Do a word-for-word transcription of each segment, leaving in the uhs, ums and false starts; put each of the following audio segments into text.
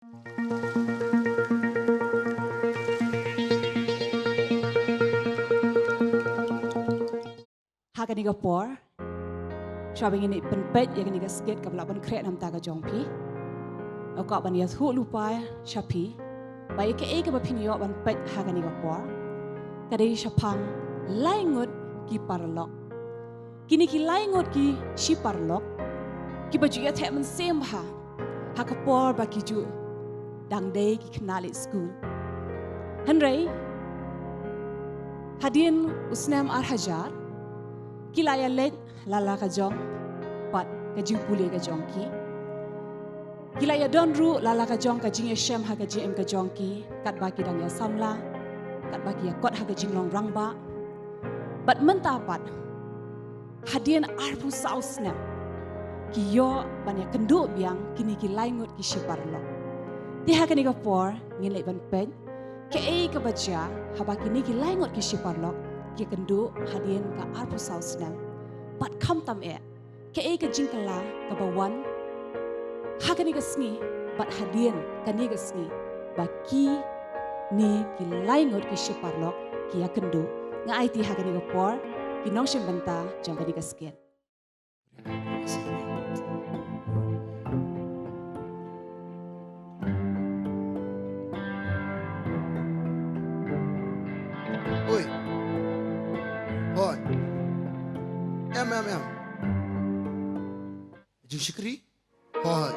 Ha kane ka por, shuwa ba ngin ïa pynpeit ïa kane ka skit kaba la pynkhreh na ka bynta ka jong phi, nga kwah ban ïathuh lypa sha phi ba ïa kaei kaba phin ïoh ban peit ha kane ka por ka dei shaphang lai ngut ki paralok. Kine ki lai ngut ki shi paralok kiba ju ïatheh mynsiem bha ha ka por ba ki ju dang dei ki khynnah leit skul. Hynrei hadien u snem ar hajar, ki la ïaleit la la ka jong pat ka jingpule ka jong ki. Ki la ïadon ruh la la ka jong ka jingïashem ha ka jingim ka jong ki, katba ki dang ïasamla, katba ki ïakot ha ka jinglong rangbah. Bad mynta pat, hadien arphew saw snem, ki ïoh ban ïakynduh biang kine ki lai ngut ki shi paralok. Te ha kane ka por ngin leit ban peit kaei kaba jia haba kine ki lai ngut ki shi paralok ki ïakynduh hadien ka arphew saw snem. Bad khamtam eh, kaei ka jingkylla kaba wan ha kane ka sngi bad hadien kane ka sngi ba kine ki lai ngut ki shi paralok ki ïakynduh. Nga aiti ha kane ka por ki nongshim bynta jong kane ka skit. Oi. Hoi. Em, em, em. Jingshakri. Hoi.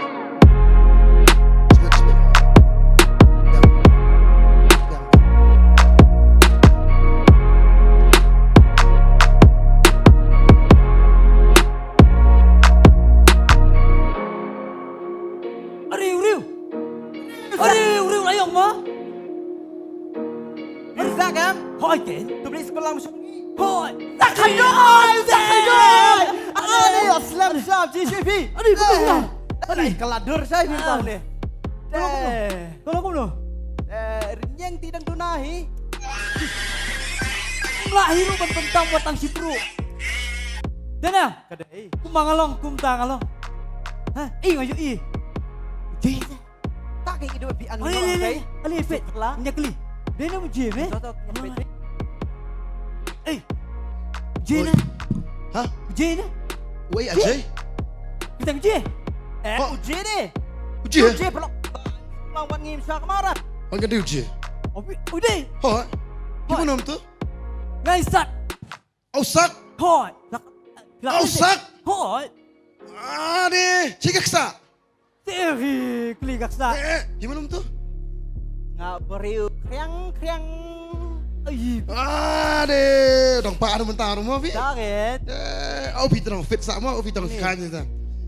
Sbek, sbek. Em. Em. Ariw, riw. Ariw, riw, la ïong mo. Rizak em? Hoi, ken. Tu beli sekolah masuk. Hoi. Rizak khaidoi, rizak khaidoi. Ani, aslam sab, G C B. Ani, betul. Ani, kala dur saya bintang ni. Tolong kumno? Tolong kumno? Eh, nyeng ti dang duna hi. Mlah hiru ban bentang batang sipru. Dena. Kada, eh. Kumba nga long, kumta nga long. Ha? Ih, nga ju ih. Jai. Ta ka i dua phi ang. Ale, ale, ale. Ale, pet. La. Nya kli. Dena mu je me. To, to, nya pet. Eh. Je na. Ha? Je na. Wei, Ajay. Kita je. Eh, u je de. U je? U je pelok. Lang wan ngim sa kemara. Wan ka de u je. Obi, u de. Ho. Ki munam tu? Ngai sat. Ausak. Hoi. Ausak. Hoi. Ade, chika ksa. Te phi kli ka ksa. Eh, eh, hi malum tu? Nga beriu kriang kriang. Ai. Ade, dong pa anu mentang rumah phi. Target. Eh, au phi tong fit sa mo, au phi tong kan sa.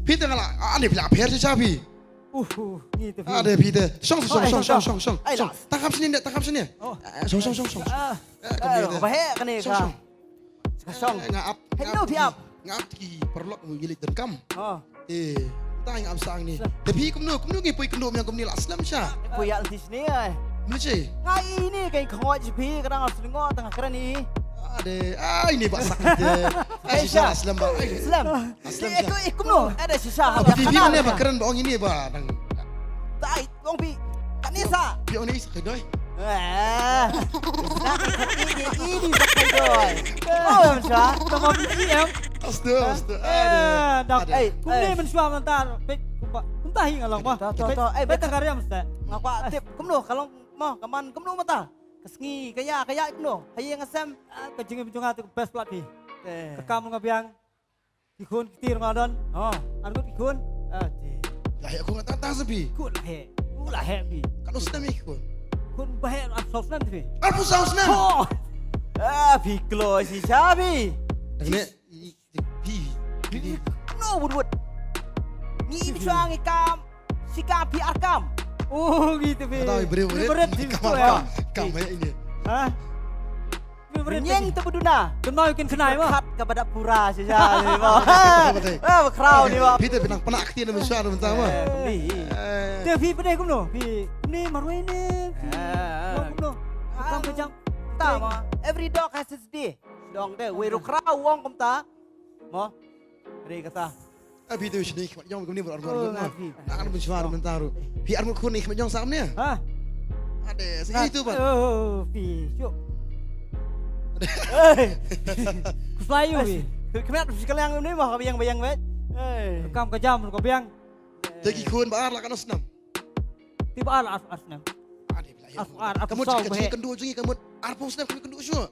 Phi tong la, ade phi la pher si cha phi. Uh, uh, ni tu phi. Ade phi te. Shong, shong, shong, shong, shong, shong. Ai, shong. Tangkap sini deh, tangkap sini. Oh. Eh, shong, shong, shong, shong. Ah. Eh, kami te. Bahaya kene ka. Shong, shong. Ka shong. Eh, nga ap. Hello, phi ap. Nga ap ki paralok ngi leit donkam. Oh. Eh, ta nga ap sang ni. Te phi kumno, kumno ngi poi kynduh biang kumne la slem sha. Poi ïa lynti sini ai. Mano che? Nga i ni ka khngoi phi ka dang slem ngo tang kren i. Ade, ai ni ba sak te. Ai sha slem ba. Slem. Slem sha. Kumno? Ade shisha. Phi phi ne ba kren ba ong ini ba dang. Tai. Ong phi, kane sa. Phi ong ni sa kdoi. Eh. Sa kdoi, ini sa kdoi. Oh, em sa. Tama phi em. Astaga, astaga. Eh, dak. Kumne mynshwa mynta. Pek kumba. Kumta hi nga long ba. To, to, to. Eh, beta kariam sa. Nga kwah tip kumno ka long mo, ka man kumno mynta. Ka sngi, ka ïa, ka ïa kumno. Haïa nga sem. Ka jingim jong nga tu best plat hi. Ka kam nga biang. Ki khun ki tiar nga don. Ha. Ar ngut ki khun. Ah, ti. La heh khun nga tang tang sa phi. Khun la heh. Khun la heh phi. Katno snem ki khun? Khun ba heh ar saw snem phi. Arphew saw snem. Oh. Ah, phi kloi shisha phi. Dang ne, i, i, phi. Phi. No, wut, wut. Ngi im shuwa ngi kam. Shi kam phi ar kam. Oh, gitu phi. Kata i briew briew. Briew briew kam ar kam. Kam ba heh ini. Ha? Nyeng te ba duna. Kynmaw kin khnai mo. Khat ka ba da pura shisha ni mo. Ah, ba khraw ni mo. Phi te phi nang pynah kti na mynshwa na mynta mo. Eh, kumne. Eh. Te phi pyneh kumno? Phi kumne marwei ne? Phi. Eh. Kumno, kumno? Kam ka jam. Ta mo. Every dog has its day. Dong de, wei ruh khraw wong kumta. Mo. Re kata. Abi tu sini khmat jong kumne bor. Oh, ngan phi. Ngan phi shuwa mynta ruh. Phi ar ngut khun ni khmat jong sa kumne. Ha? Ade, sa itu ba. Oh, phi. Syuk. Hei. Kuslai yu phi. Khmat phi kaliang kumne mah ka biang biang wet. Hei. Kam ka jam ka biang. Te ki khun ba ar la ka nos nam. Ti ba ar ar ar nam. Ade, bila ar ar ar. Ka mut ka jingkynduh jong ngi ka mut ar phew snem ka mut kynduh shuh.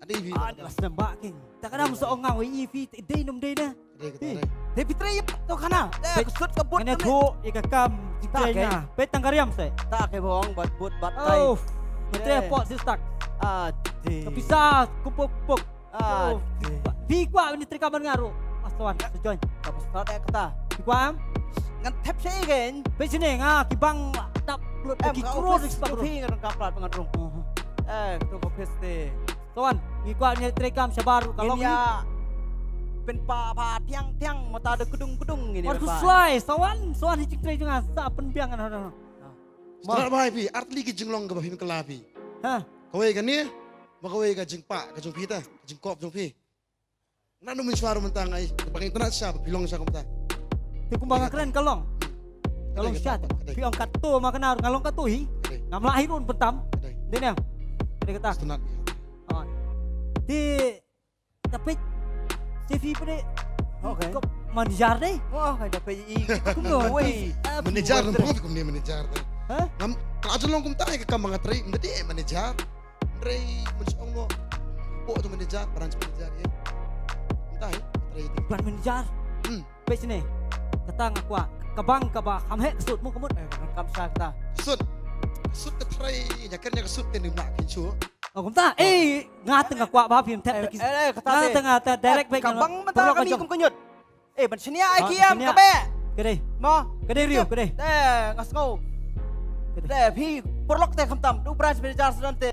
Ade, bi. Ade, la snem ba king. Ta ka dang sa ong nga wei i phi dei num dei na. Ade, ka dei. Te phi trei ïa to khana. Te ka sut ka but. Ngane thu i ka kam jingtrei nga. Peit tang ka riam se. Ta ke bong bat but bat tai. Oh. Phi trei pot si stak. Ade. Ka pisa kupuk kupuk. Ah, phi kwah ban trei kam ban nga ruh. Aswan, sa join. Ka pisa te kata. Phi kwah em? Ngan thep sha i gen. Peit sini nga ki bang dap lut ki kror ri spak ruh. Phi ngan ka plat ngan rung. Eh, tu ka pis te. Sawan, ngi kwah ngi trei kam shabar ruh ka long. Ïa pynpa pa tiang tiang mata da kudung kudung ngin. War ku slai, sawan, sawan hi jingtrei jong nga sa pynbiang ngan. Strat bai phi, ar tylli ki jinglong kaba phim kylla phi. Ha? Kawei kane, ba kawei ka jingpah ka jong phi ta, ka jingkop jong phi. Nanu mynshuwa ruh mynta ngai, ba ngi tnat sha, ba phi long sha kumta. Te kumba nga kren ka long. Ka long sha. Phi ong katto ma kane nga long katto hi. Ngam lah hi ruh pyntam. Dei ne. Dei kata. Tnat. Te da peit. Sefi pede. Okay. Manager dei. Wah, da peit i. Kumno? Wei. Manager nang pang kumne manager dei. Ha? Ngam ka jong long kumta ka kam nga trei, manager. Trei mun song no. Bo tu manager, branch manager ye. Kumta ye, trei tu. Branch manager. Hmm. Peit sini. Kata nga kwah ka bang kaba kham heh ka sut mo ka mut. Eh, kam sha kata. Sut. Sut ka trei, nya ken nya ka sut te nim na kin shu. Oh, kumta. Eh, nga teng nga kwah ba phim thep. Eh, eh, kata nga te. Teng nga te direct back. Ka bang mata kami kum kenyut. Eh, ban shania ai kiam ka be. Kedei. Mo. Kedei riu, kedei. Eh, nga sngew. Kedei. Phi pyrlok te khamtam. Du branch manager sudan te.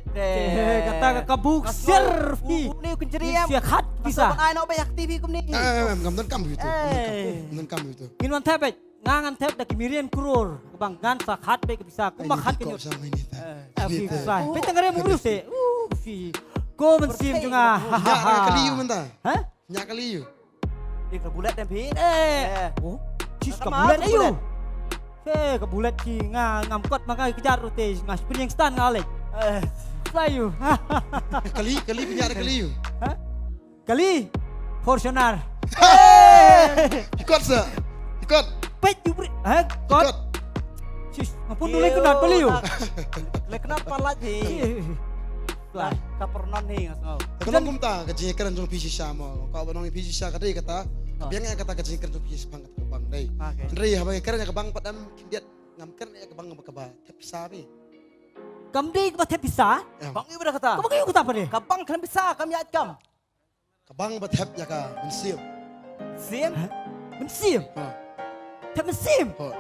Kata ka kabuk sir phi. Ni kun jeri em. Sia khat pisa. Ban ai no be yak T V kum ni. Eh, ngam don kam itu. Ngam don kam itu. Ngin wan thep. Nga ngan thep da ki million crore. Bang ngan sa khat be ka pisa. Kuma khat ka nyut. Phi sa. Phi tang re mu se. Uh, phi. Ko mynsiem jong nga. Nya kali yu mynta. Ha? Nya kali yu. Ih, ka bulet em phi. Eh. Oh. Sis ka bulet ayu. Eh, ka bulet ki nga ngam kot ma nga kejar rute nga spring stan nga lek. Eh. Sa yu. Kali, kali phi nya kali yu. Ha? Kali Fortuner. Ikot sa. Ikot. Pet jubri. Ha? Kot. Sis, ngapun dulu ikut nat beli yu. Leknat palat hi. Ka pernon hi ngas ngau. Ka long kumta ka jingkren jong phi shisha mo. Ka ba nong phi shisha ka dei kata. Biang kata ka jingkren jong phi shisha kata ka bang dei. Hynrei haba kren ka bang pat am kim diat ngam kren ka bang ba ka ba thep pisa phi. Kam dei ka ba thep pisa. Bang yu ba kata. Ka bang yu kata pa dei. Ka bang kren pisa kam ya kam. Ka bang ba thep ïa ka mynsiem. Siem? Mynsiem? Ha. Thep mynsiem? Ha.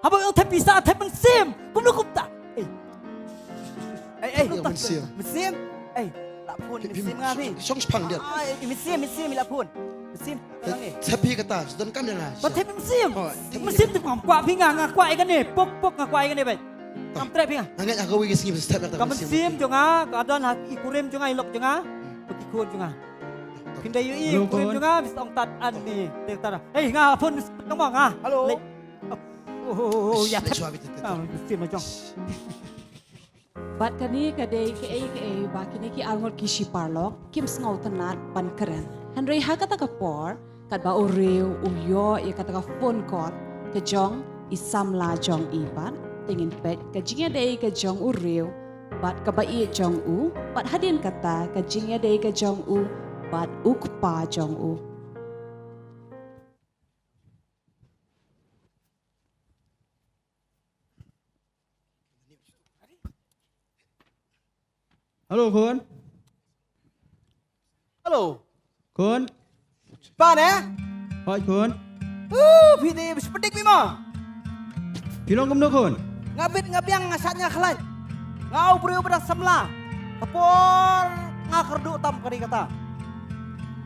Haba ong thep pisa thep mynsiem. Kumno kumta? Eh. Eh, eh. Mynsiem. Mynsiem? Eh. La phun mynsiem nga phi. Shong shpang dia. Ah, eh, mynsiem, mynsiem la phun. Mynsiem. Thep hi kata, don kam ïa nga. Ba thep mynsiem. Mynsiem tu kam kwah phi nga, nga kwah ïa kane. Pok pok nga kwah ïa kane bai. Kam trep phi nga. Nga ngeit ha kawei ka sngi ba thep ïa ka mynsiem jong nga, ka don ha i kurim jong nga, i lok jong nga. Pyntikun jong nga. Pynda yu i kurim jong nga bis ong tat an ni. Te tara. Hei nga phone ka mo nga. Hello. Oh ya. Mynsiem jong. Bad kane ka dei kaei kaei ba kine ki arngut ki shi paralok kim sngewtynnat ban kren. Hynrei ha kata ka por katba u riew u ïoh ïa kata ka phone call ka jong i samla jong i bad te ngin peit ka jingïadei ka jong u riew bad kaba ïeit jong u bad hadien kata ka jingïadei ka jong u bad u kpa jong u. Hello khun. Hello. Khun. Pan eh? Hoi khun. Uh, phi dei phi shu pyndik phi mo. Phi long kumno khun? Nga bit nga biang nga shat nga khlaiñ. Nga u briew ba dang samla. Ka por nga kyrduh tam ka dei kata.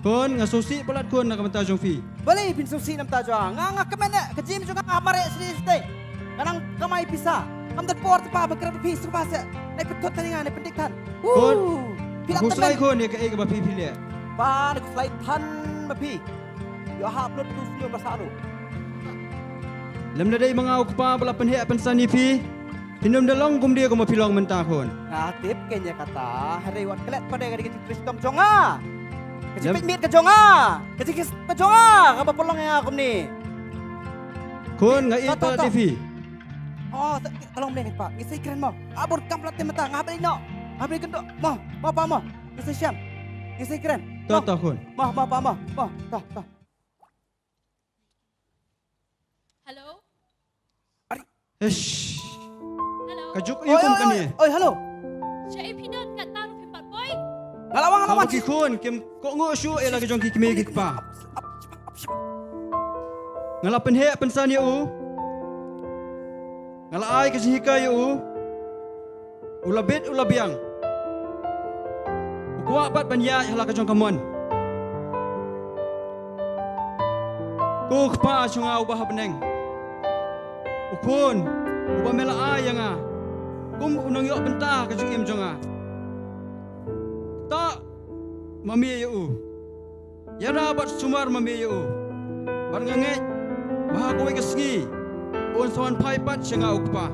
Khun nga sngewsih palat khun na ka bynta jong phi. Balei phin sngewsih na ka bynta jong nga? Nga nga kmen eh ka jingim jong nga nga mareh shisha shisha. Nga nang kamai pisa. Ngam don por te pa ba kren bad phi sngewbha seh. Nai pynthut than ïa nga, nai pyndik than. Khun. Phi la khuslai khun ïa kaei kaba phi phi leh. Ba nai khuslai than ma phi. Ïoh hap lut tu snium ba sah ruh. Lem na dei ma nga u kpa ba la pynheh pynsan ïa phi. Phin ym da long kumne kumba phi long mynta khun. Nga tip kein ïa kata, hynrei wat klet pat de ka dei ka jingtrei shitom jong nga. Ka jingpeit miet ka jong nga. Ka jingkis ka jong nga kaba pynlong ïa nga kumne. Khun, nga ïeit palat ïa phi. Oh, ka long mynne pa. Ngi sa ïakren mo. Ah, bun kam palat te mynta, nga hap leit noh. Nga hap leit kynduh mo. Mo pa mo. Ngi sa ïashem. Ngi sa ïakren. To to khun. Mo mo pa mo. Mo. To to. Hello? Ish. Hello? Ka juk ïa kum kane. Oi, hello. Shaei phi don kat taru phim pat poi? Nga la wan, nga la wan. Ki khun kim kohnguh shuh ïa la ka jong ki kmie ki kpa. Nga la pynheh pynsan ïa u. Nga la ai ka jinghikai ïa u. U la bit u la biang. U kwah pat ban ïaid ha la ka jong ka mon. Ko kpa jong nga uba ha bneng, u khun uba me la ai ïa nga kum u nongïoh bynta ka jingim jong nga. Ta ma me ïa u. Ïada bad sumar ma me ïa u. Bad nga ngeit ba ha kawei ka sngi un sa wan phai pat sha nga u kpa.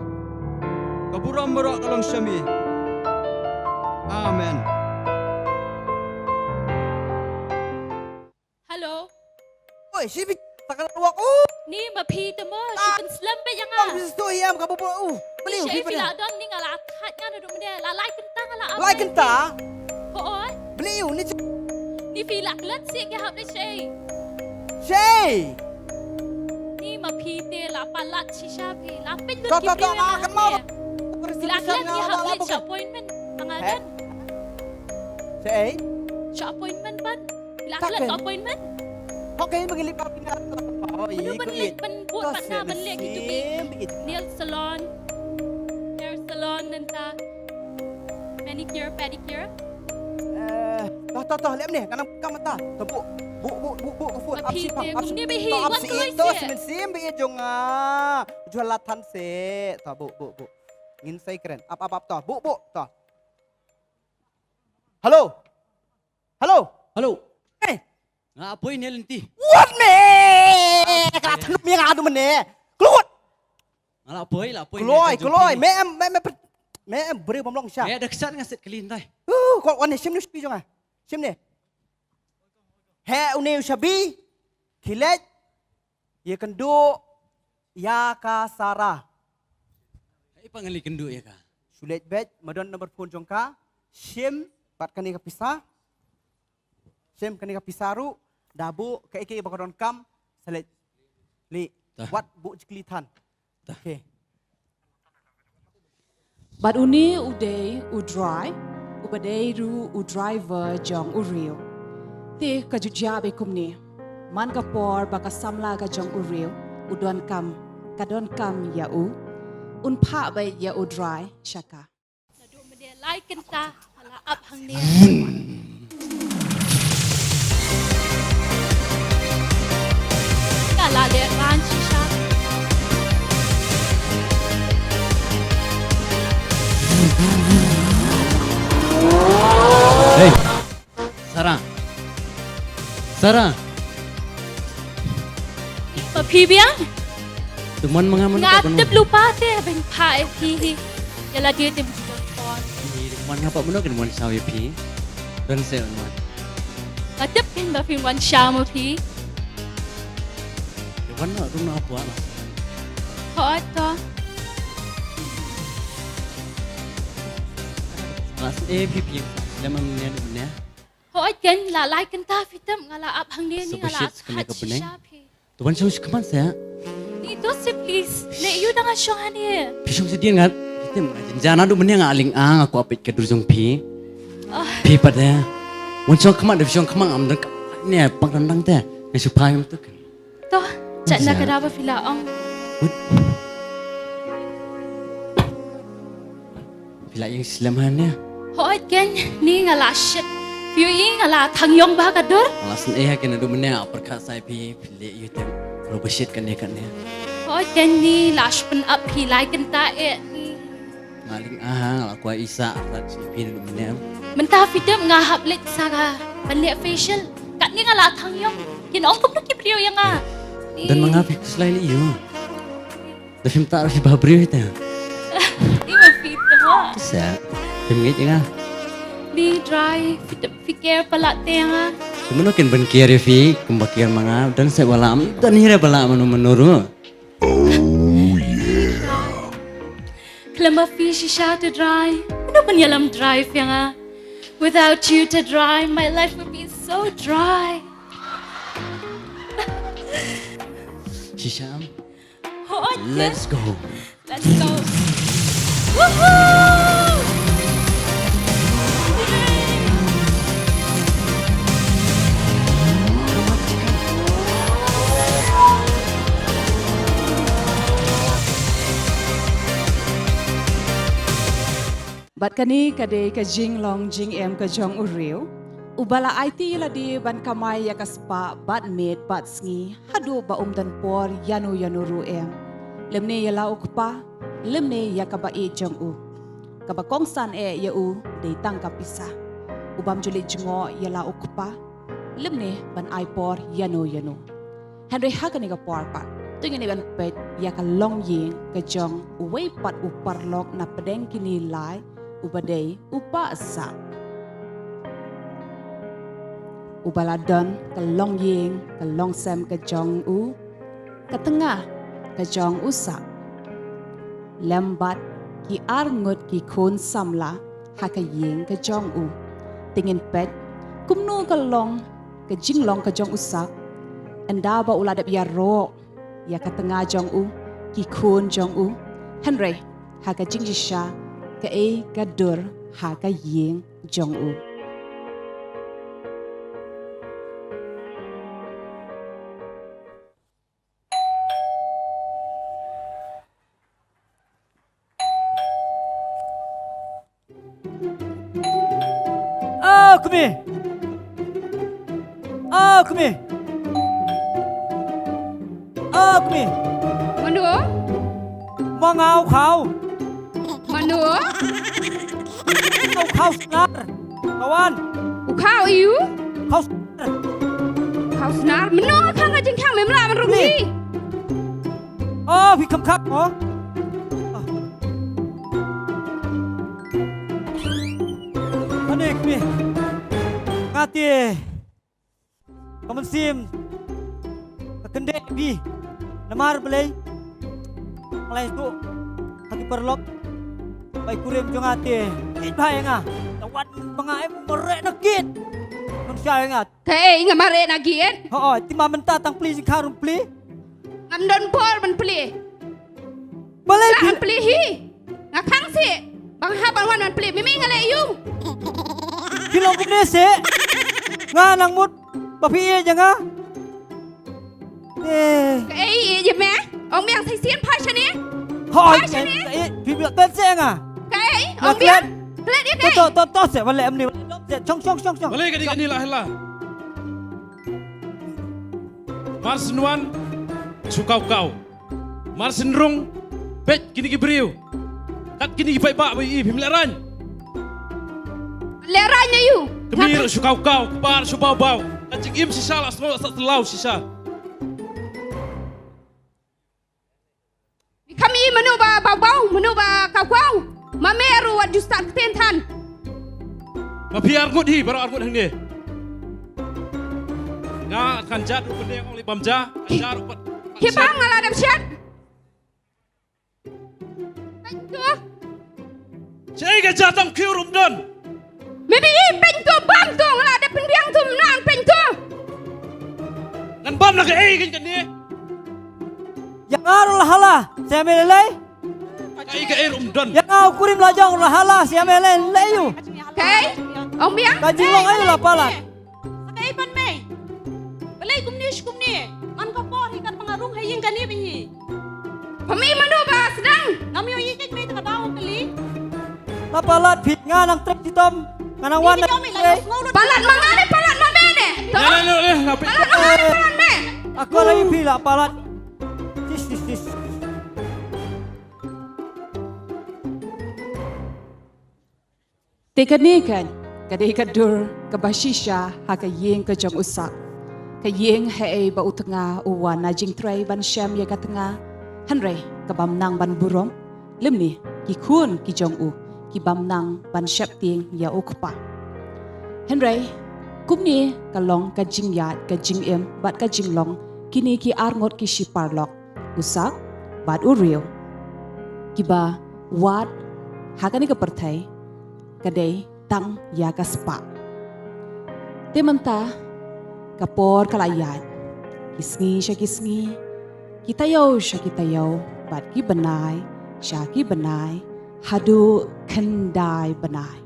Ka burom baroh ka long sha me. Amen. Hello. Oi, shi bi takar wak u. Ni ma phi te mo, shi pynslem beit ïa nga. Ong phi sto ïam ka bubu u. Beli u phi pynslem. Phi la don ni nga la thait nga naduh mynne, la lai kynta nga la ap. Lai kynta? Hooid. Beli u ni. Ni phi la klet sih ki hap ni Shaei. Shaei. Ni ma phi te la palat shisha phi, la pynlut ki phi. To to to, nga kan mau. Phi la klet ki hap ni cha appointment. Nga don. Shaei. Cha appointment ban. Phi la klet appointment? Okay, ma ngi lip up ina. Mano ban leh, ban bud pat na ban leh kitu ki nail salon, hair salon, nanta manicure, pedicure. Eh, toh toh toh, lem ne, nga nang kam ta. Toh, bud bud bud bud bud ka phone. Ap sih, ap sih. Kumne ba hi, wan kloi sih. Sim sim ba i jong nga. Jual latan sih. Toh, bud bud bud. Ngin sa ïakren. Ap ap ap, toh. Bud bud, toh. Hello. Hello. Hello. Eh. Nga la poi ne lynti. What me? Ka la thnum ïa nga naduh mynne. Klut. Nga la poi, la poi. Kloi, kloi. Me em, me em, me em briew bym long shisha. Me da ksat nga set kali ndai. Uh, ko wan ne shim ne shuki jong nga. Shim ne. He une u shabi. Khie leit. Ïakynduh ïa ka Sarah. Haei pat ngan leit kynduh ïa ka? Shu leit beit, ma don number phone jong ka. Shim bad kane ka pisa. Shim kane ka pisa ruh, da buh kaei kaei ba ka donkam, sa leit. Leit. Wat buh jingkylli than. Okay. Bad une u dei u Dry, uba dei ruh u driver jong u riew. Te ka ju jia beit kumne. Man ka por ba ka samla ka jong u riew u donkam, ka donkam ïa u, un phah beit ïa u Dry sha ka. Naduh mynne lai kynta nga la ap hangne. Nga la leh ran shisha. Hey. Sarah. Sarah. Ma phi biang? Te mon ma nga, mon nga tip lypa te ban phah ïa phi hi. Ïa lade te mon. Te mon nga pat mano kin mon shaw ïa phi. Don se mon. Nga tip kein ba phin wan shaw ma phi. Te wan noh, rung noh hapoh la. Hooid to. Nga sngew ïa phi, phi slem hangne ne. Hooid kein, la lai kynta phi tip nga la ap hangne ne, nga la thait shisha phi. To wan shong sha khmat seh. Ni to seh please. Leh ïa u dang nga shong hangne. Phi shong sha dien ngat. Phi tip nga jynjar naduh mynne nga aling ah, nga kwah peit ka dur jong phi. Phi pat de. Wan shong khmat de, phi shong khmat, ngam dang ka ne pang dang dang te. Nga shu phai ngam tuk. To, chat na ka da ba phi la ong. Phi la ïeng slem hangne. Hooid kein, ni nga la shit. Phi ïohi nga la thang ïong bha ka dur. Nga la sngew ha kein naduh mynne nga pyrkhat sa ïa phi, phi leh ïa u tem. Ruh ba shit kane kane. Hooid kein, ni la shu pyn-ap phi lai kynta eh ni. Nga ling ah, nga la kwah isa rat shi phi naduh mynne. Mynta phi tip nga hap leit sa ka ban leh facial. Katne nga la thang ïong. Kin ong kumno ki briew ïa nga. Don ma nga phi khuslai lei ïa u. Da phim tah ruh phi ba briew ita. Ni ma phi tah ba. Sa. Phim ngeit ïa nga. Ni Dry, phi, phi care palat te ïa nga. Kumno kin ban care ïa phi kumba care ma nga. Don sa ba lah, don hi re ba lah mano mano ruh. Oh yeah. Khlem ma phi shisha te Dry. Mano ban ïalam Dry phi ïa nga. Without you te Dry, my life would be so dry. Shisha. Oh, let's go. Let's go. Woohoo! Bad kane ka dei ka jinglong jingem ka jong u riew uba la aiti ïa lade ban kamai ïa ka spah bad miet bad sngi haduh ba um don por ïano ïano ruh em. Lymne ïa la u kpa, lymne ïa kaba ïeit jong u. Kaba kongsan eh ïa u dei tang ka pisa. U bym ju leit jngoh ïa la u kpa, lymne ban ai por ïano ïano. Hynrei ha kane ka por pat to ngin ïa ban peit ïa ka longïing ka jong uwei pat u paralok na pdeng kine lai uba dei u Bah Sah. Uba la don ka longïing ka longsem ka jong u, ka tnga ka jong u Sah. Lem bad ki arngut ki khun samla ha ka ïing ka jong u. Te ngin peit kumno ka long ka jinglong ka jong u Sah. Ynda ba u la dep ïaroh ïa ka tnga jong u, ki khun jong u. Hynrei ha ka jingshisha kaei ka dur ha ka ïing jong u. Ah, kmie. Ah, kmie. Ah, kmie. Mano? Ma nga u Khaw. Mano? U Khaw Snar. Ka wan. U Khaw ïa u? Khaw Snar. Khaw Snar. Mano khang ka jingkhang mem lah man rung hi. Oh, phi kham khak mo. Ani kmie. Nga te ka mynsiem ka kyndit phi. Namar balei? Nga la ïathuh ha ki paralok ba i kurim jong nga te ïeit bha ïa nga. Tang wat ba nga em mareh na kit. Mynsiem ïa nga. Kaei nga mareh na kit? Hooid, te ma mynta tang plie jingkhang ruh plie. Ngam don por ban plie. Balei phi plie hi? Nga khang sih ba nga hap ban wan ban plie. Mimi nga leh ïa u. Phi long kumne sih. Nga nang mut ba phi ïeit ïa nga. Eh. Kaei ïeit ïa me? Ong biang sa shisien phai shane. Hooid, phai shane. Kaei, phi biang ten sih nga. Kaei? Ong biang. Klet ïa me. To to to sih, balei em ni. Shong shong shong shong. Balei kane kane lah lah. Mar shen wan shu kaw kaw. Mar shen rung, peit kine ki briew. Kat kine ki paidbah ba ïohi phim lehraiñ. Lehraiñ aïu? Kmie ruh shu kaw kaw, kpa ruh shu baw baw. Ka jingim shisha la sngew la sah tlaw shisha. Kham ïohi mano ba baw baw, mano ba kaw kaw. Ma me ruh wat ju stad ktien than. Ma phi arngut hi, baroh arngut hangne. Nga kan jia ruh pynbiang ong lei bam jia, kan jia ruh pat. Hi bam nga la dep shet. Peit to. Shaei ka jia tam khiew ruh ym don. Me bi i peit to bam to nga la dep pynbiang to nang peit to. Ngan bam na kaei kein kane. Ïa nga ruh la hala, sa ïa me lei lei. Kaei kaei ruh ym don. Ïa nga u kurim la jong ruh la hala, sa ïa me lei lei ïa u. Kaei? Ong biang? Ka jinglong aïu la palat. Sa kaei pat me? Balei kumne shi kumne? Man ka por hi katba nga rung ha ïing kane ba hi. Pha mih mano ba sdang? Ngam ïohi ïeit me te ka daw kali. La palat phi nga nang trei shitom. Nga nang wan na trei. Palat ma nga ne palat ma me ne? To? Leh leh leh leh. Palat ma nga ne palat me? Ako lagi phi la palat. Sis sis sis. Te kane kan ka dei ka dur kaba shisha ha ka ïing ka jong u Sah. ka ïing haei ba u tnga u wan na jingtrei ban shem ïa ka tnga, hynrei ka bym nang ban burom, lymne ki khun ki jong u ki bym nang ban sheptieng ïa u kpa. Hynrei kumne ka long ka jingïaid ka jingim bad ka jinglong kine ki arngut ki shiparalok, u sak bad u riew, kiba wad ha kane ka pyrthei ka dei tang ïa ka spah. Te mynta ka por ka la ïaid, ki sngi sha ki sngi, ki taïew sha ki taïew, bad ki bnai sha ki bnai, haduh khyndai bnai.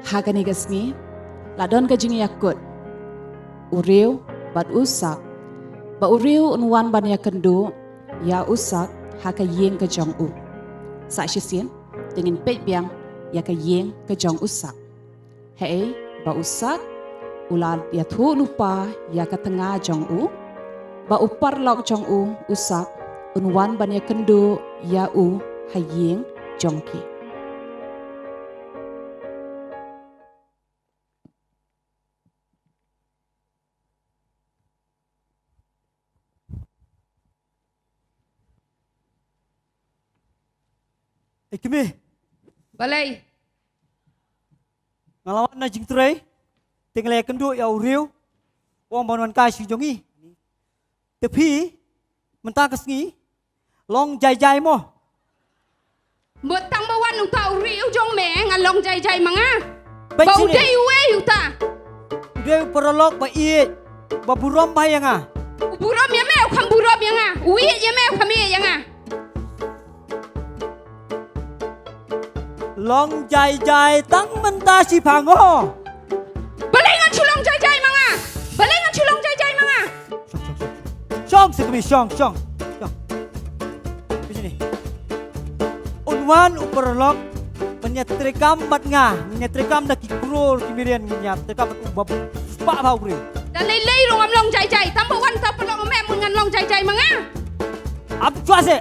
Ha kane ka sngi la don ka jingïakut u riew bad u sak, ba u riew un wan ban ïakynduh ïa u sak ha ka ïing ka jong u. Sa shisien te ngin peit biang ïa ka ïing ka jong u sak. Haei ba u sak u la ïathuh lypa ïa ka tnga jong u, ba u paralok jong u u sak un wan ban ïakynduh ïa u ha ïing jong ki. Ei kmie. Balei? Nga la wan na jingtrei, te nga la ïakynduh ïa u riew, u ong ban wan kai sha jong ngi. Te phi, mynta ka sngi long jai jai mo? Mut tang ba wan uta u riew jong me ngan long jai jai ma nga. Ba u dei uei uta? U dei u paralok ba ïeit, ba burom bha ïa nga. U burom ïa me u kham burom ïa nga. U ïeit ïa me u kham ïeit ïa nga. Long jai jai tang mynta shiphang ho. Balei ngan shu long jai jai ma nga? Balei ngan shu long jai jai ma nga? Shong, shong, shong. Shong, shong, shong. Shong. Di sini. Un wan u paralok ban ïa treikam bad nga. Ngin ïa treikam da ki kror ki million ngin ïa treikam bad u bab. Spah bha u briew. Da lei lei ruh ngam long jai jai. Tang ba wan uta u paralok ma me, mut ngan long jai jai ma nga. Ap chwa se.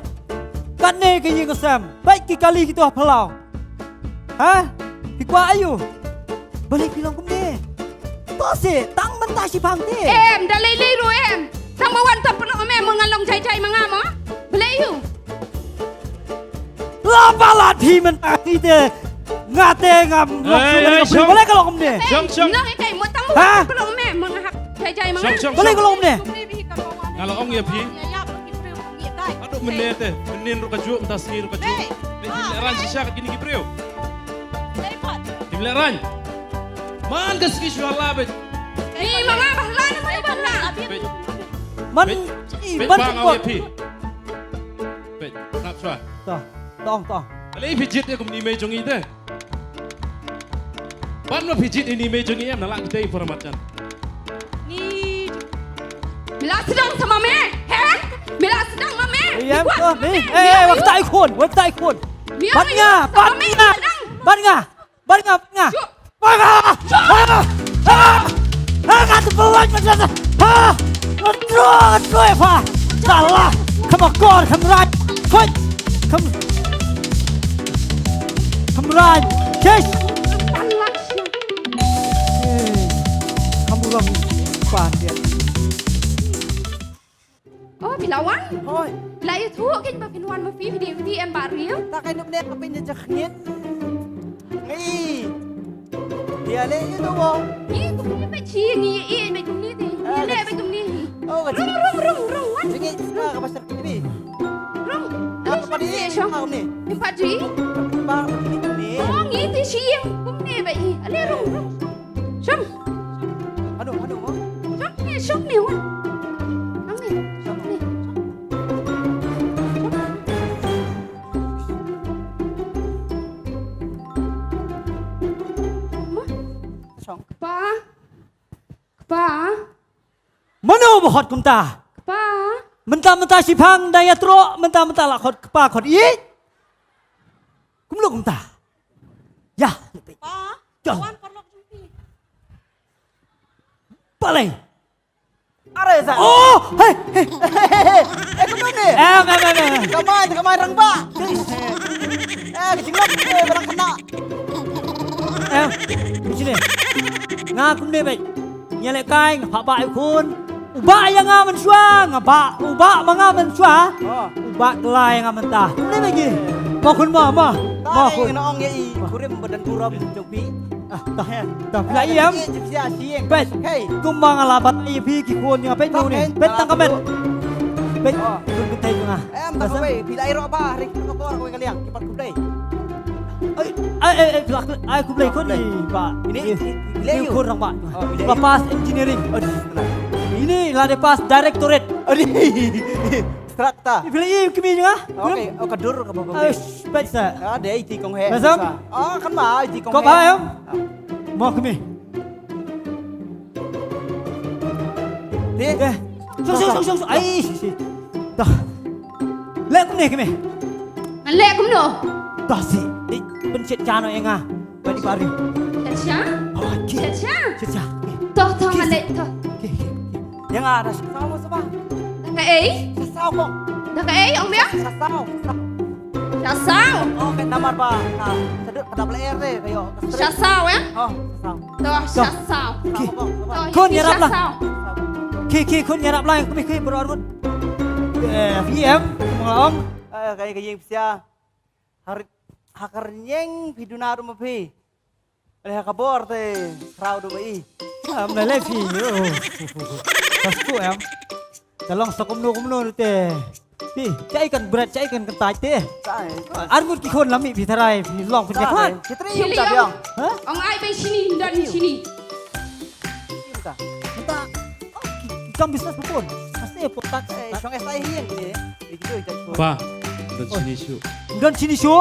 Katne ka ïing ka sem. Peit ki kali kito ha phyllaw. Ha? Phi kwah aïu? Balei phi long kumne? To se, tang mynta shiphang te. Em, da lei lei ruh em. Tang ba wan uta u paralok ma me, mut ngan long jai jai ma nga mo. Balei aïu? La palat phi mynta phi te. Nga te ngam long. Ei, ei, balei ka long kumne? Shong, shong. Nang ikai mo tang ba wan uta u paralok ma me, mut ngan hap jai jai ma nga. Shong, shong, shong. Balei ka long kumne? Nga la ong ïa phi. Haduh mynne te, mynnin ruh kajuh, mynta sngi ruh kajuh. Te ngim lehraiñ shisha kat kine ki briew. Ngim lehraiñ. Man ka sngi shu hala beit. Ei, ma nga ba hala na ma ba hala. Beit. Man, beit, i, beit man ba nga ong ïa phi. Beit, nap shuwa. To, to, to. Balei phi jied ïa kumne mei jong ngi te? Ban ma phi jied ïa ine i mei jong ngi em, na la ngi tei para mat jan. Ngi. Me la sdang sa ma me, he? Me la sdang ma me. Ei em, to, me. Ei, ei, wat tai khun, wat tai khun. Bat nga, bat nga. Bat nga, bat nga, bat nga. Shu. Bat nga. Ah! Ah! Ah! Nga te buat macam tu. Ha! Ngetroi, ngetroi apa? Salah. Kham akor, kham rai. Hoi. Kham, kham rai. Kes. Eh, kham burom pan dia. Oh, phi la wan? Hoi. La ïathuh kein ba phin wan ma phi, phi dei, phi dei em Bah Riew. Ta kai nup ne ka pynjah khngit. Ngi. Dia le ïa tu wo. Ngi kumne ba chi, ngi ïa ïa ba kumne te. Ngi le ba kumne. Oh, ka rung, rung, rung, rung, wan. Ngi ka pasar kumne. Rung. Ah, ka padi shong. Ka kumne. Ni padi. Ba kumne. Oh, ngi te shi ïa kumne ba i. Ale rung, rung. Shong. Hanu, hanu, mo? Shong ni, shong ni, wan. Shong ni, shong ni. Shong. Kpa. Kpa. Mano ba khot kumta? Kpa. Mynta mynta shiphang da ïatroh, mynta mynta la khot kpa khot ïeit. Kumno kumta? Ya. Kpa. Wan paralok jong phi. Balei? Are sa. Oh, hei, hei. Eh, kumno ne? Eh, eh, eh, eh. Kamai, kamai rang ba. Eh, ka jinglong, eh, barang kena. Eh, di sini. Nga kumne bai. Ïa leh kai nga phah bah ïa u khun. U bah ïa nga mynshuwa, nga bah, u bah ma nga mynshuwa. Oh. U bah kylla ïa nga mynta. Kumne ba ki. Mo khun mo, mo. Mo khun. Nga ong ïa i kurim ba don burom jong phi. Ah, tah. Tah, phi la ïam. Peit. Kumba nga la batai ïa phi ki khun ïa peit, peit tang ka met. Peit. Khun kynthei jong nga. Em, tang kawei, phi la ïaroh ba, ha ri ka por kawei ka liang, ki pat khublei. Ai, ai, ai, ai, phi la, ai, khublei khun i ba. Ini, ini, ini, ini khun rangbah. Oh, ini. Ba pass engineering. Aduh, tenang. Ini la dei pass directorate. Aduh. Strak ta. Phi la ïohi kmie jong nga? Okay, oh, ka dur ka ba ba. Ai, peit sa. Ah, dei ti kong he. Basam? Ah, kan ma, ti kong he. Ko ba em? Ah. Mo kmie. Dei. Dei. Suk, suk, suk, suk, suk. Ai, shi, shi. Dah. Leh kumne kmie. Ngan leh kumno? Dah shi. Dei, pynshet ja noh ïa nga. Bad i Bah Riu. Shet ja? Oh, ki. Shet ja? Shet ja. Toh, toh, ngan leh, toh. Ki, ki, ki. Ïa nga da sha saw mo sha ba. Da kaei? Sha saw mo. Da kaei, ong biang? Sha saw. Sha saw. Oh, ka namar ba, ah, sha dut ka dap leh er de, ka ïoh. Sha saw, eh? Oh, sha saw. Toh, sha saw. Ki. Toh, khun ïarap lang. Sha saw. Ki, ki, khun ïarap lang, kmie, kmie, baroh arngut. Eh, phi em, kumba nga la ong. Eh, ka, ka ïing pisa. Har, ha ka rynïeng phi duna ruh ma phi. Leh ha ka bor te khraw ruh ma i. Am leh leh phi. Oh. Ka sku em. Ka long sa kumno kumno te. Phi, cha i kan bret, cha i kan kyntait te. Cha i. Arngut ki khun la mih phi tharai, phi long phi. Cha i. Ki tri yung ta biang. Ha? Ong ai beng shini, don shini. Yung ta. Yung ta. Oh, ki, ki kam business pun. Pasti pun tak. Eh, shong S I hi yang ni. Ba, don shini shu. Don shini shu.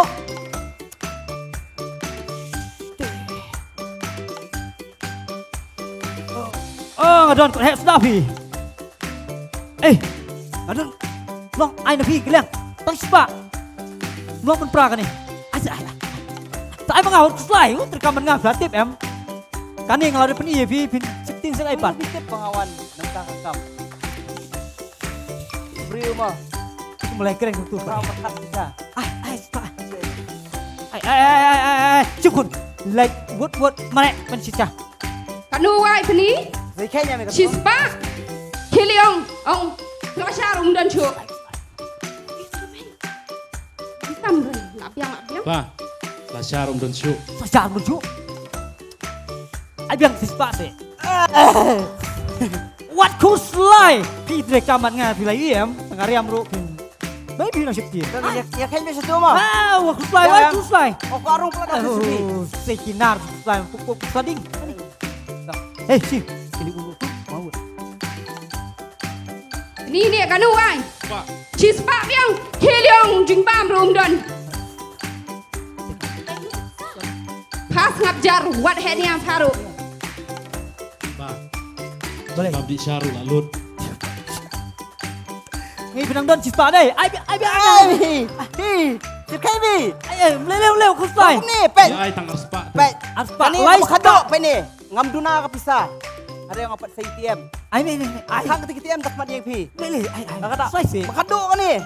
Oh, nga don kot heh suda phi. Eh, nga don. Long ai na phi kylliang. Tang shispah. Long pynpra kane. Ai, ai, ai. Ta ai ma nga hot kuslai, hot treikam man nga phi la tip em. Kane nga la dep pyni ïa phi, phin sheptieng sha iPad. Phi tip ba nga wan nangta ka kam. Briew ma. Kum lai kren tu. Ba ma khat sha. Ai, ai, shispah. Ai, ai, ai, ai, ai, ai. Shim khun. Leit wut wut mareh man shisha. Kano wai pyni? Shispah. Khylliang ong. Lashar um don shuh. Tam ren, la biang, la biang. Ba, lashar um don shuh. Lashar um don shuh. Ai biang shispah te. Wat khuslai. Phi treikam man nga phi la ïam, tang ka riam ruh phi. Bai phi nang sheptieng. Ïa, ïa khein beit sha tu ma. Ah, wat khuslai, wat khuslai. Oh, ka rung pala da sini. Sekinar khuslai, puk puk sading. Hei, shi. Kini ulu tu, mau. Ni ni kano wai. Shispah biang, khylliang jingbam ruh um don. Pas ngap jar, wat heh niam pharu. Ba. Boleh. Ba bdi sharu la lut. Ngi pynang don shispah dei. Ai bi, ai bi, ai bi. Hi. Hi. Shikai bi. Ai, ai, mlei lei lei khuslai. Ni pet. Ai tang arspah. Pet. Arspah. Ni lai khadok pet ni. Ngam duna ka pisa. Ada yang dapat sa A T M. Ai ni ni ni. Ai. Khang kata A T M tak mat yang phi. Ni ni ai ai. Kata. Sai si. Makado ka ni.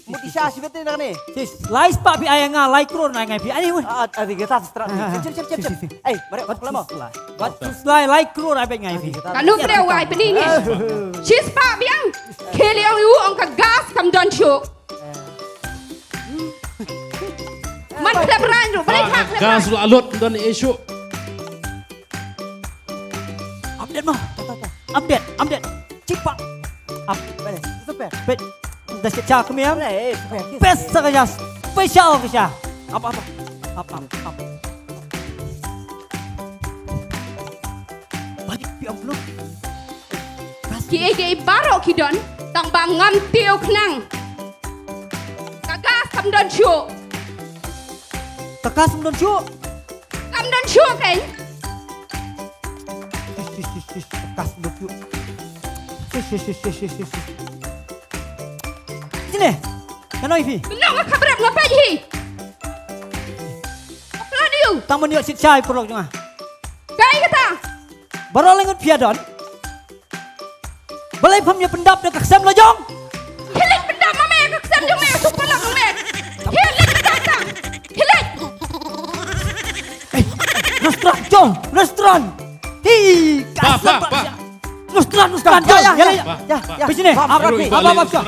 Mut isa si betin ka ni. Sis, lai spah phi ai nga lai crore na ngai phi. Ai ni. Ah, ah, tiga tas terang. Cep cep cep cep. Ai, mari pat lama. Wat tu slai lai crore ai ngai phi. Kanu pre wai peni ni. Shispah biang. Khylliang ïa u ong ka gas kam don shuh. Man khlem ran ruh, balei phah khlem ran. Gas la lut don issue. Update mo. Update, update. Cipa. Up. Balei, super. Bet. Da sha kami am. Balei, super. Best sa ka sha. Special ka sha. Up, up, up. Up, up, up. Balik pi am belum. Kiei kiei baroh ki don, tang ba ngam tiew khnang. Ka gas kam don shuh. Ka gas kam don shuh. Kam don shuh kein. Sis, sis, sis, sis, ka gas kam don shuh. Sis, sis, sis, sis, sis, sis. Sini. Ka noi phi. Benong ka khabrap nga peit hi. Apla diu. Tang mon ïoh sit shai pyrlok jong nga. Kai kata. Baroh lyngngut phi ïa don. Balei pham ïa pyndap da ka ksem la jong? Hi leit pyndap ma me ka ksem jong me, suk palak jong me. Hi leit pyndap ta. Hi leit. Restaurant, jong, restaurant. Ti, ba, ba, ba. Nusran, nusran, ya, ya, ya, ya, ya. Ba, ba. Bajine, ba, ba, ba, ba.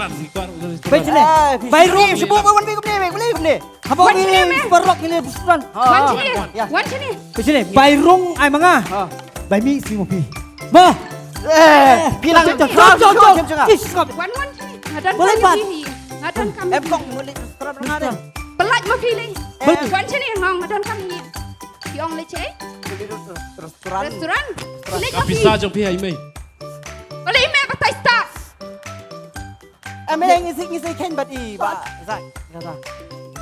Bajine. Eh, bai rung. Shibu, wan, wan, wan, wan, wan. Haba wan, wan, wan. Parlok ni, nusran. Wan, wan, wan. Bajine, bai rung ai ma nga. Bai mih sih mo phi. Ba. Eh, bilang. Jom, jom, jom, jom. Wan, wan. Nga don kam ïa phi. Nga don kam ïa phi. Em kong, muli restaurant nga de. Pynlait ma phi lei. Wan shane ngong, nga don kam ïa phi. Phi ong lei che? Restaurant. Restaurant. Leit ma phi. Ka pisa jong phi ha i mei. Balei i mei batai stad? Em, ngi sei, ngi sei khein bad i ba Zak.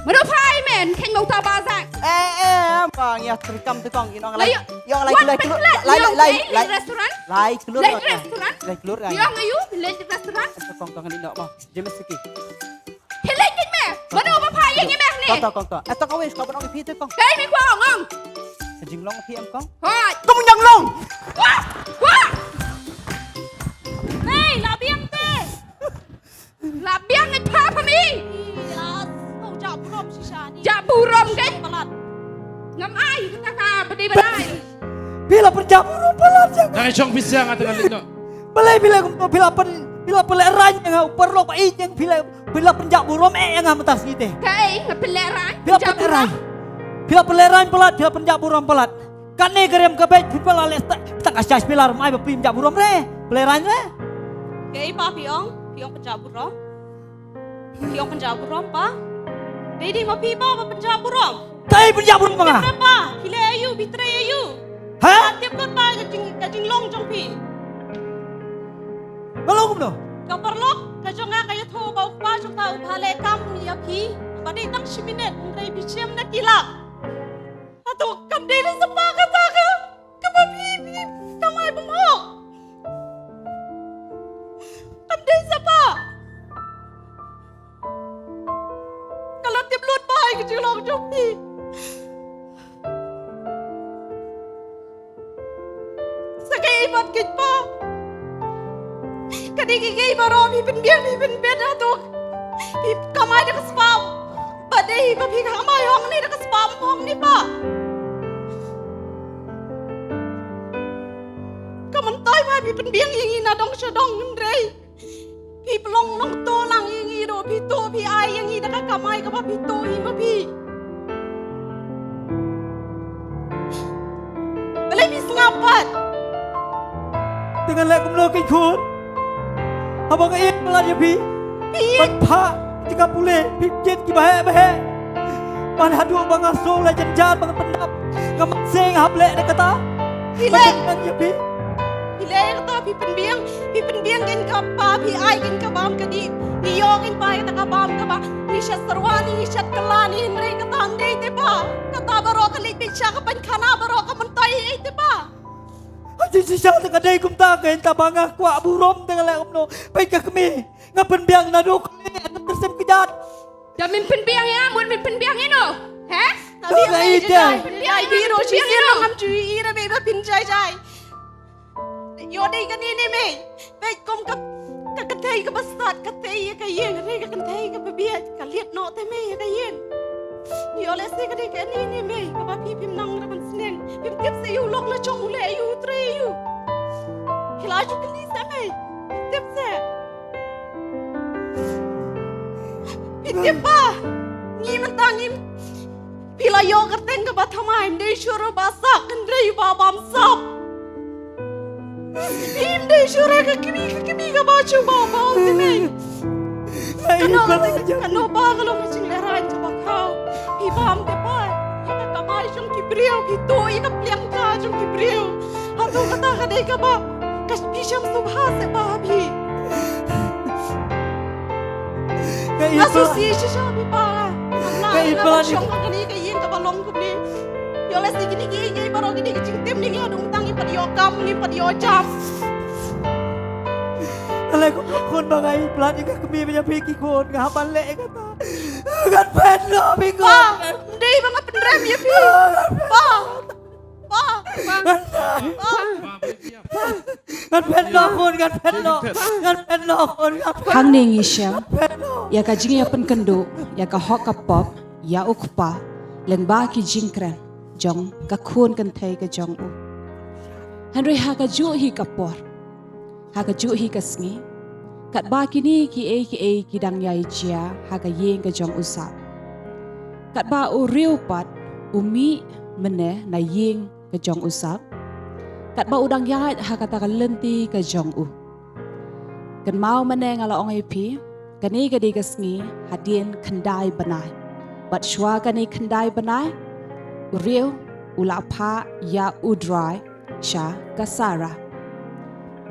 Mano pha i men khein mo ta ba Zak. Eh, eh, ba ngi ïa trikam te kong, i ong lai. Ïa lai, lai klur, lai, lai, lai, lai restaurant. Lai klur. Lai restaurant. Lai klur. Ïa ngi ïa lai restaurant. Te kong, kong ni no mo. James Siki. Helek kin me. Mano ba pha ïa ngi me ni. Kong, kong, kong. Esta kong wis kong ban ong phi te kong. Kai mi kwah ong ong. Sa jinglong phi em kong. Hoi. Kong jinglong. Wah, wah. Nei, la biang te. La biang ngi pha pha mi. Ïa, oh, ja burom shisha ni. Ja burom kai. Palat. Ngam ai kata ka bade balai. Phi la pynjah burom palat jong. Nang jong pisa nga tengah lino. Balai phi la kumto, phi la pyn, phi la pynlehraiñ ïa nga u parlok ba ïeit ïa nga, phi la, phi la pynjah burom eh ïa nga mynta sngi te. Kaei nga pynlehraiñ? Phi la pynlehraiñ. Phi la pynlehraiñ palat, phi la pynjah burom palat. Kane ka rem ka beit phi pynleh ta, ta ka shai phi la rem ai ba phi pynjah burom re. Pynlehraiñ re. Kaei ba phi ong, phi ong pynjah burom. Phi ong pynjah burom pa. Dei dei ma phi pa ba pynjah burom. Dei pynjah burom ma nga. Tip pa. Phi leh aïu, phi trei aïu. Ha? Tip lut pa ka jing, ka jinglong jong phi. Ka long kumno? Ka parlok ka jong nga ka ïathuh ba u kpa jong ka u ba leh kam ïa phi. Ba dei tang shi minit, hynrei phi shem na ki lak. Hato kam dei da sapa kata ka, kaba phi, phi kamai bymhok. Kam dei sapa. Ka la tip lut ba ïa ka jinglong jong phi. Sa kaei pat kit pa. Ka dei kaei baroh phi pynbiang, phi pynbiang hato phi kamai da ka spah. Ba dei ba phi kamai hangne da ka spah hangne pa. Ka myntoi ba phi pynbiang ïa ngi na dong sha dong hynrei phi pynlong nongtuh lang ïa ngi ruh, phi tuh phi ai ïa ngi da ka kamai kaba phi tuh ïa ma phi. Balei phi sngap pat? Te ngan leh kumno ki khun? Haba nga ïeit palat ïa phi. Phi ïeit. Ban phah jaka pule phi jied kiba heh ba heh. Ban haduh ba nga sngew leh jynjar ba nga pyndap. Nga mynsiem hap leh da kata. Phi leh. Ban ïeit ïa phi. Phi leh kata phi pynbiang, phi pynbiang kein ka ba phi ai kein ka bam ka dih. Phi ïoh kein ba kata ka bam ka ba. Ngi shat syrwa ni, ngi shat kylla ni, hynrei kata ym dei te pa. Kata baroh ka leit beit sha ka pynkhana baroh ka myntoi ei te pa. Ha jingshisha te ka dei kumta kein ta ba nga kwah burom te nga leh kumno. Peit ka kmie nga pynbiang naduh kmie nga tyrsem kjat. Da min pynbiang ïa, mut min pynbiang ïa no. He? Naduh kmie nga pynbiang ïa no. Pynbiang ïa no. Ngam ju ïohi ïa me ba phin jai jai. Ïoh dei kane ne mei. Peit kum ka, ka kynthei kaba stad ka tei ïa ka ïing, hynrei ka kynthei kaba bieit ka liet noh te mei ïa ka ïing. Ïoh lehse ka dei kane ne mei kaba phi phim nang ra ban sneng. Phim tip seh ïa u lok la jong u leh ïa u trei ïa u. Phi la ju kylli seh mei. Phim tip seh. Phi tip ba ngi mynta ngim Phi la ïoh kyrteng kaba thymmai, ym dei shuh ruh ba sak, hynrei ba bamsap. Ym dei shuh ruh ka kmie, ka kmie kaba shu ba bam te mei. Kano, kano ba ka long ka jinglehrain kaba khraw. Phi bam te pa ïa ka kamai jong ki briew, phi tuh ïa ka pliang ka jong ki briew. Hato kata ka dei kaba ka phi sham sngewbha seh ba phi. Ka i pla. Nga sngewsih shisha phi pa. Ka i pla ni. Shong ka kane ka ïing kaba long kumne. Ïoh lehse kine ki ïing baroh kine ki jingtim ni ngi haduh mynta ngi pat ïoh kam ngi pat ïoh jam. Ka leh kum ka khun ba nga i pla ni ka kmie ba ïa phi ki khun nga hap ban leh kata. Ngan phet noh phi khun. Pa, ym dei ba nga pynrem ïa phi. Pa. Pa, pa, pa. Ngan phet noh khun, ngan phet noh. Ngan phet noh khun, ngan phet. Hangne ngi shem ïa ka jingïapynkynduh ïa ka hok ka pop ïa u kpa lyngba ki jingkren jong ka khun kynthei ka jong u. Hynrei ha kajuh hi ka por, ha kajuh hi ka sngi, katba kine kiei kiei ki dang ïai jia ha ka ïing ka jong u Sap, katba u Riew pat u mih mynne na ïing ka jong u Sap, katba u dang ïaid ha kata ka lynti ka jong u. Kynmaw mynne nga la ong ïa phi, kane ka dei ka sngi hadien khyndai bnai. Bad shuwa kane khyndai bnai, u Riew u la phah ïa u Dry sha ka Sarah.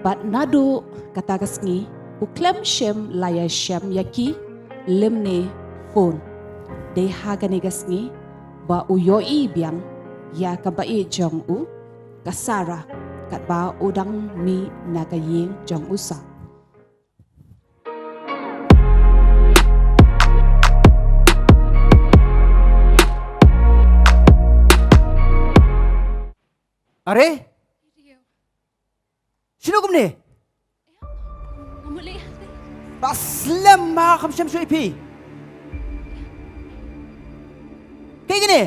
Bad naduh kata ka sngi u khlem shym la ïashem ïa ki lymne phone. Dei ha kane ka sngi ba u ïohi biang ïa ka baieit jong u, ka Sarah, katba u dang mih na ka ïing jong u Sap. Are? Shano kumne? Ba slem ma kham shem shuh ïa phi. Kaei kane?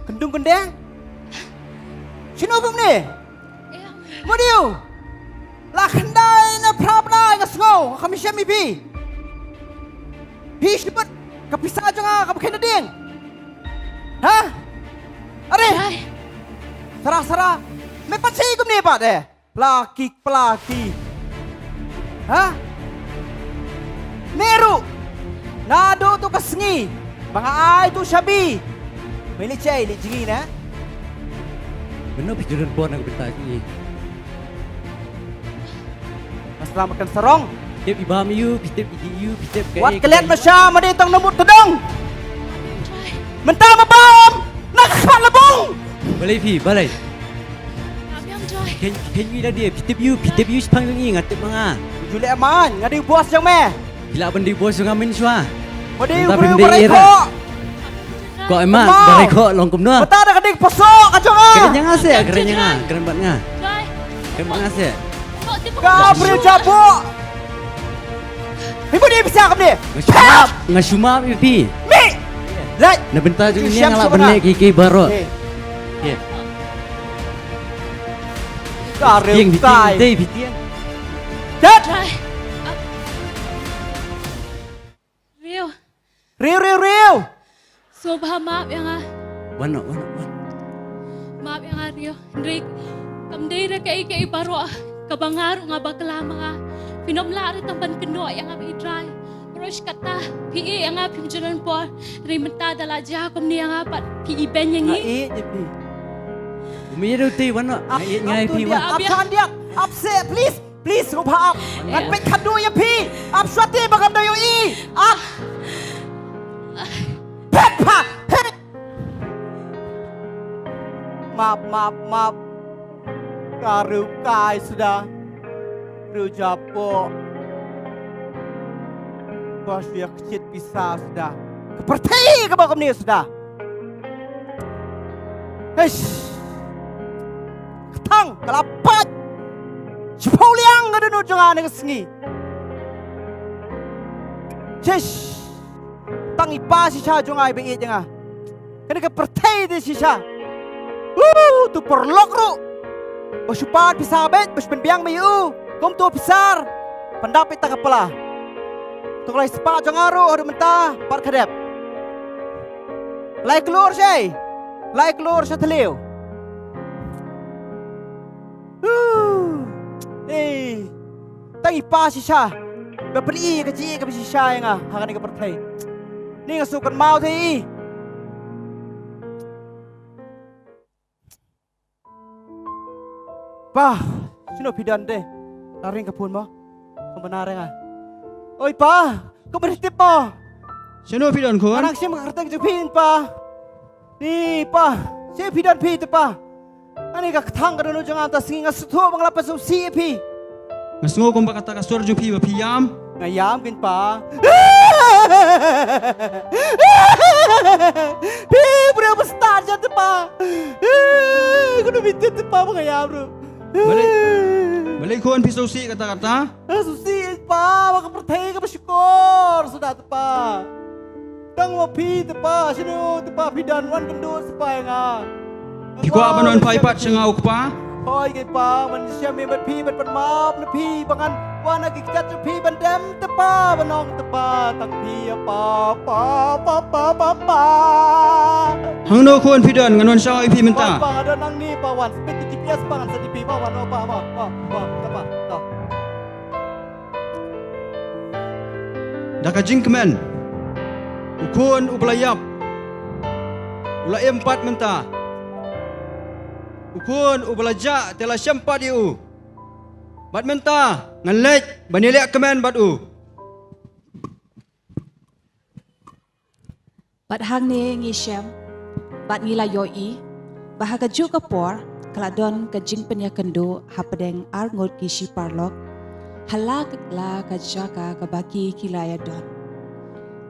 Kyndung kyndeng? Shano kumne? Mudui. La khyndai na phra bnai nga sngew kham shem ïa phi. Phi shu bud ka pisa jong nga kaba khie na dieng. Ha? Are. Sara sara. Me pat shi kumne pat eh. Plaki plaki. Ha? Me ruh. Naduh tu ka sngi ba nga ai tu shabi. Me leit shai leit jngi na. Mynno phi ju don bor na ka bynta jngi? Nga slam kan sarong. Phi tip i bam ïa u, phi tip i dih ïa u, phi tip ka. Wat klet ma sha ma dei tang na mut tdong. Mynta ma bam na ka khmat labong. Balei phi, balei? Ken ken wi da dia, phi tip ïa u, phi tip ïa u shipang jong i, nga tip ma nga. Ju leh man, nga dei boss jong me. Phi lah ban dei boss jong nga mynshuwa. Ma dei u briew ba rai khoh. Ko emat, ba rai khoh long kumno? Mynta da ka dei poso ka jong nga. Kren ïa nga seh, kren ïa nga, kren bad nga. Kren bad nga seh. Ka briew jaboh. Hi mudui pisa kumne. Nga shu map, nga shu map ïa phi. Mi. Lait. Na bynta jong ine nga lah ban leh kiei kiei baroh. Ka riew tai. Phi tieng. Tet. Riew. Riew, riew, riew. Sngewbha map ïa nga. Wan noh, wan noh, wan. Map ïa nga Riew. Hynrei kam dei re kaei kaei baroh kaba nga ruh nga bakla ma nga. Phin ym lah re tang ban kynnoh ïa nga bad i Dry. Baroh shi katta phi ïeh ïa nga phim ju don por. Hynrei mynta da la jia kumne ïa nga pat phi ibeiñ ïa ngi. Nga ïeh ïa phi. Ym ïeh ruh te wan noh. Nga ïeh nga ïa phi wan. Ap shan diak. Ap seh please. Please, sngewbha ap. Ngan peit khadduh ïa phi. Ap shuwa te ba ngam da ïohi. Ap. Phet pha, phet. Map, map, map. Ka riew kai suda. Riew jaboh. Ka shu ïa kjit pisa suda. Ka pyrthei kaba kumne suda. Eish. Ka thang ka la pait. Shiphew liang ka dohnud jong nga ha kane ka sngi. Shish. Tang i pa shisha jong nga iba ïeit ïa nga. Kane ka pyrthei te shisha. Woo, uto u paralok ruh. Ba shu pan pisa beit, ba shu pynbiang ma ïa u. Kumto pisa. Pyndap ïa ka pla. Uto u lai spah jong nga ruh haduh mynta pat ka dep. Lai klur shai. Lai klur sha thliew. Huh. Eh. Tang i pa shisha. Ba pyni ka jingïeit kaba shisha ïa nga ha kane ka pyrthei. Ni nga sngewkynmaw te i. Pa, shano phi don te? La ring ka phone mo. Kumba na ring ah. Oi pa, kumba tip mo. Shano phi don khun? Nang shim ka kyrteng jong phi pa. Ni pa, shi phi don phi te pa. Ani ka kthang ka dohnud jong nga ta sngi nga sngewthuh ba nga la pynsngewsih ïa phi. Nga sngew kumba kata ka sur jong phi ba phi ïam. Nga ïam kin pa. Phi briew ba stad jan te pa. Kano phi tip te pa ba nga ïam ruh. Balei, balei khun phi sngewsih kata kata? Sngewsih pa ba ka pyrthei kaba shukor suda te pa. Tang ma phi te pa, shano te pa phi don wan kynduh te pa ïa nga. Phi kwah ban wan phai pat sha nga u kpa? Hoi kpa, ngan shem ïa phi bad ban map na phi ba ngan wan ha ki kjat jong phi ban dem te pa, ban ong te pa tang phi ïa pa, pa, pa, pa, pa, pa. Hangno khun phi don, ngan wan shaw ïa phi mynta. Wan pa, nga don hangne pa, wan speed to G P S pa, ngan sa ïa phi pa, wan pa, pa, pa, pa, pa, pa. Da ka jingkmen, u khun uba la ïap u la im pat mynta. U khun uba la jah te la shem pat ïa u. Bad mynta ngan leit ban ïaleh kmen bad u. Bad hangne ngi shem bad ngi la ïohi ba ha kajuh ka por ka la don ka jingpynïakynduh hapdeng arngut ki shiparalok ha la ka, la ka jaka kaba ki ki la ïadon.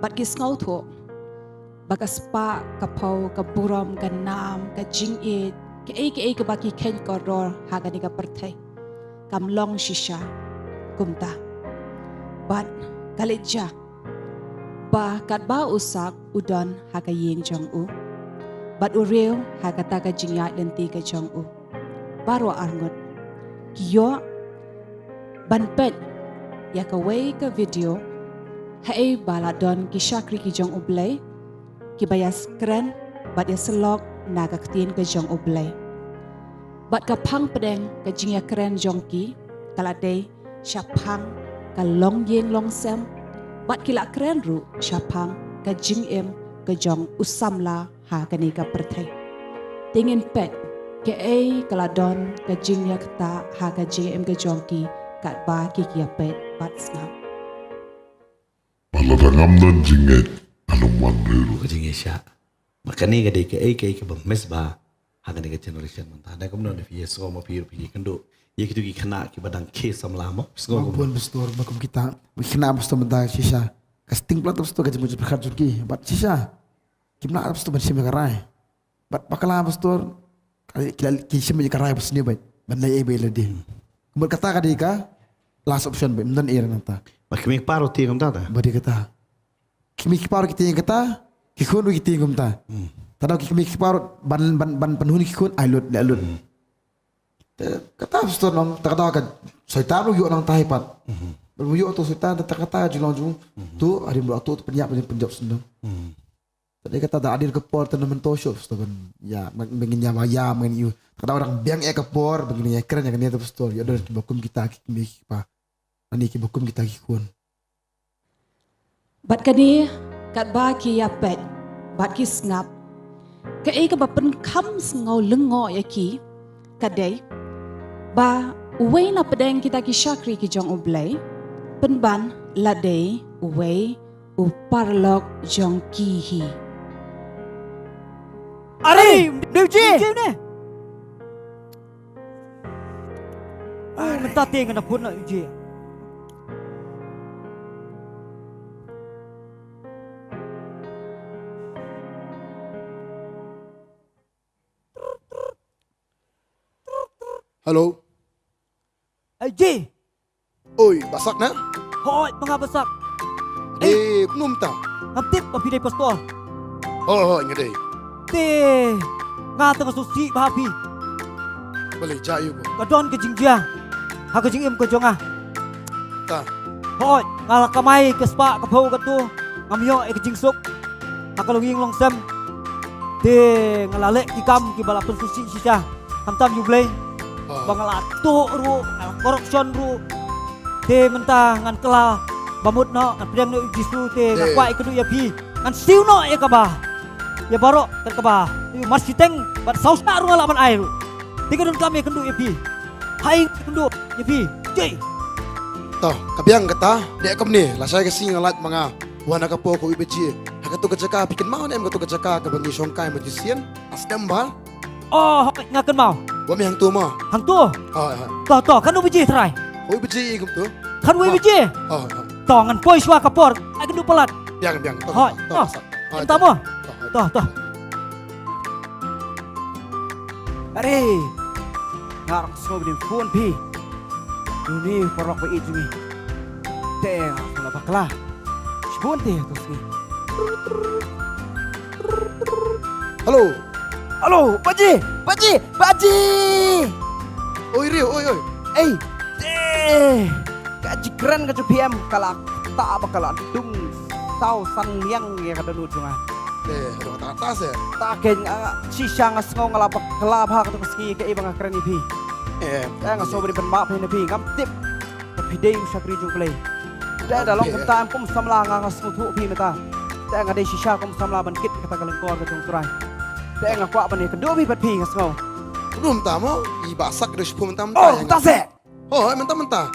Bad ki sngewthuh ba ka spah, ka phew, ka burom, ka nam, ka jingïeit, kaei kaei kaba ki kheiñ kordor ha kane ka pyrthei kam long shisha kumta. Bad ka leit jia ba katba u sak u don ha ka ïing jong u bad u riew ha kata ka jingïaid lynti ka jong u, baroh arngut ki ïoh ban peit ïa kawei ka video haei ba la don ki shakri ki jong U Blei kiba ïa kren bad ïa syllok na ka ktien ka jong U Blei. Bad ka phang pdeng ka jingïakren jong ki ka la dei shaphang ka longïing longsem, bad ki la kren ruh shaphang ka jingim ka jong u samla ha kane ka pyrthei. Te ngin peit kaei ka la don ka jingïakta ha ka jingim ka jong ki katba ki ki ïa peit bad sngap. Ba lada ngam don jingngeit, nga long wan ruh. Ka jingïaishah. Ba kane ka dei kaei kaei kaba mess ba ha kane ka generation mynta. Da kumno ne phi ïa sngew ma phi ruh phi ïakynduh ïa kito ki khynnah kiba dang khie samla mo? Phi sngew kumno? Bun pastor, ba kum kita, ba khynnah pastor mynta shisha. Ka sting plat pastor ka jingmut jingpyrkhat jong ki. Bad shisha kim lah pastor ban shim ïa ka rai. Bad bakla pastor, ki, ki, ki shim ïa ka rai ba sniew bad ban leh ei ba ïa lade. Kumba kata ka dei ka last option ba ym don ei nangta. Ba kmie kpa ruh te kumta ta? Ba dei kata. Kmie kpa ruh ki tieng kata, ki khun ruh ki tieng kumta. Hmm. Tang da ki kmie kpa ruh ban, ban, ban pynhun ki khun ai lut, leh lut. Hmm. Te kata pastor nong, ta kata ka Soitan ruh ïoh nangta hi pat. Hmm. Ban ïoh to Soitan, ta kata jinglong jong. Hmm. To, haduh ba to, to pynïap, pynjop sendong. Hmm. Te dei kata da adil ka por te na mynta shuh pastor ban. Ïa, ban, ban ngin ïa ma ïa, ban ngin ïa. Ta kata orang biang eh ka por, ban ngin ïa kren ïa kane ta pastor. Ïa don kiba kum kita ki kmie ki kpa. Ani kiba kum kita ki khun. Bad kane, katba ki ïa peit bad ki sngap, kaei kaba pynkham sngew lyngngoh ïa ki ka dei ba uwei na pdeng kita ki shakri ki jong U Blei pynban la dei uwei u paralok jong ki hi. Are, dei u Ji. Dei u Ji ne. Mynta te ngan da phone na u Ji. Hello. Ai Ji. Oi, Basak na? Hoi, panga Basak. Eh, kumno mynta? Ngam tip ba phi dei pastor. Hoi, hoi, nga dei. Te nga tang sngewsih bha phi. Balei, jia ïa u? Ka don ka jingjia ha ka jingim ka jong nga. Ta. Hoi, nga la kamai ka spah ka phew katto, ngam ïoh ïa ka jingsuk ha ka longïing longsem. Te nga la leh ki kam kiba la pynsngewsih shisha. Khamtam ïa U Blei. Ah. Ba nga la tuh ruh, nga la corruption ruh. Te mynta ngan kylla ba mut noh, ngan pdiang noh ïa u Jisu, te nga kwah ïakynduh ïa phi. Ngan siew noh ïa kaba, ïa baroh kat kaba, ïa mar shiteng bad saw shah ruh nga lah ban ai ruh. Te ka donkam ïakynduh ïa phi. Hai, ïakynduh ïa phi. Jai. To, ka biang kata, dei kumne, lashai ka sngi nga lait ma nga wan ha ka por kawei baje. Ha kato ka jaka phi kynmaw ne em, kato ka jaka kaba ngi shongkai magician? Astem ba. Oh, hoi, nga kynmaw. Wa me hangto mo? Hangto? Hoi, hoi. To, to, katno baje trai? Hoi baje i kumto. Katwei baje? Hoi, hoi. To, ngan poi shuwa ka por. Ai kynduh palat. Biang, biang. To, hoi, to, to. Hoi, to mo. To, hoi. To, to. Are. Nga rang sngew bini phone phi. Duni paralok ba i jngi. Te nga la bakla. Shibun te to sngi. Hello. Hello, Baji, Baji, Baji. Oi, Rio, oi, oi. Ei, eh, ka jingkren ka jong phi em, ka la ta ba ka la dung saw san liang ïa ka dohnud jong nga. Eh, ruh ta ta se. Ta ken, ah, shisha nga sngew nga la bakla bha ka tu ka sngi kaei ba nga kren ïa phi. Eh, eh, nga sngew ba dei ban map phi na phi, ngam tip. Phi dei u shakri jong U Blei. Te da long kumta em kum samla nga, nga sngewthuh phi mynta. Te nga dei shisha kum samla ban kit kata ka lyngkor ka jong U Trai. Te nga kwah ban ïakynduh phi bad phi, nga sngew. Kumta mo, i ba sak dei shiphew mynta mynta. Oh, mynta se. Oh, mynta mynta.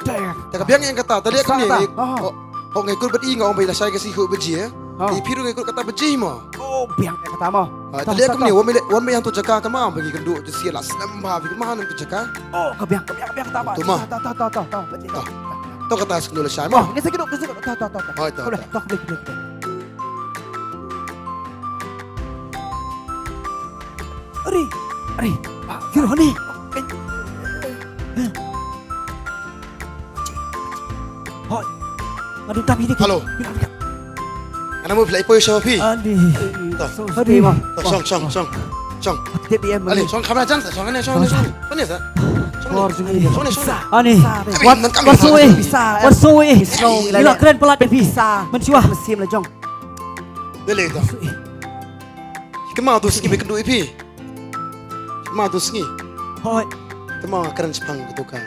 Te ka biang ïa kata, te leh kumne. Oh, oh, nga kut bad i, nga ong ba i la shai ka shi hynñiew baje, eh. Te phi ruh nga kut kata baje mo. Oh, biang ïa kata mo. Ah, te leh kumne, wan mei, wan mei hangto jaka ka ma, ba ngi kynduh, te shisha la slem bha phi, ka ma hangto jaka. Oh, ka biang, ka biang, ka biang kata mo. To ma. To, to, to, to, to. To kata sngewla shai mo. Oh, ngi sa kynduh, ngi sa kynduh. To, to, to, to. Hoi, to, to. To, to, to. Ari, ari. Sir, honey. Hoi. Aduh, tapi ni. Hello. Ana mo phi la ïa poi sha phi. Ani. To. Aduh. To, shong, shong, shong. Shong. Te bi em. Ani, shong kamera jan, shong ani, shong ani, shong. Shong ani sa. Shong ani. Shong ani, shong ani. Ani. Wat soi. Wat soi. Ila kren palat phi. Mynshuwa. Mynsiem la jong. Dei lei to. Kynmaw tu sngi ba kynduh ïa phi. Kynmaw tu sngi. Hoi. Kynmaw kren shaphang katu ka.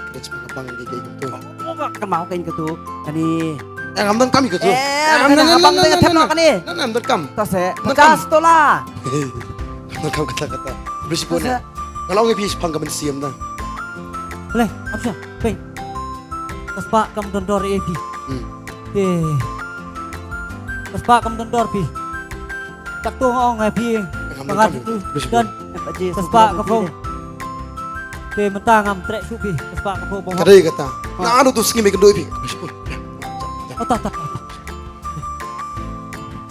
Kren shaphang ka bang dei dei katu. Oh, ba kynmaw kren katu. Kane. Eh, ngam donkam ïa katu. Eh, ngam donkam. Ngam donkam. Ngam donkam kata kata. Bris pun. Nga la ong ïa phi shaphang ka mynsiem da. Le, ap sha. Pei. Ka spah kam don dor ïa phi. Hmm. Te. Ka spah kam don dor phi. Tak tu nga ong ïa phi. Ka ngat tu don. Ka spah ka phew. Te mynta ngam treh shuh phi. Ka spah ka phew. Ka dei kata. Na anu tu sngi me kynduh ïa phi. Oh, ta, ta, ta.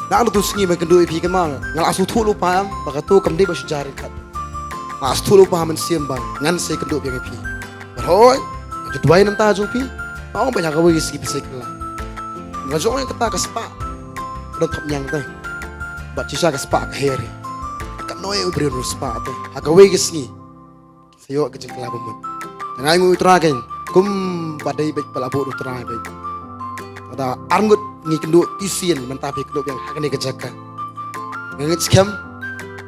Na anu tu sngi me kynduh ïa phi kynmaw. Nga la sngewthuh lypa em ba katu kam dei ba shu jia ryngkat. Nga la sngewthuh lypa ha mynsiem ba ngan sa ïakynduh biang ïa phi. Hoi, nga ju duwai namar jong phi. Nga ong ba ha kawei ka sngi phi sa ïakynduh. Nga ju ong ïa kata ka spah. Ka don thapniang te. Bad shisha ka spah ka her. Katno ïa u briew u spah te. Ha kawei ka sngi. Sa ïoh ka jingkylla ba mut. Nga ainguh U Trai kein. Kumba dei beit ba la buh U Trai beit. Lada arngut ngi kynduh shisien mynta phi kynduh biang ha kane ka jaka. Nga ngeit skhem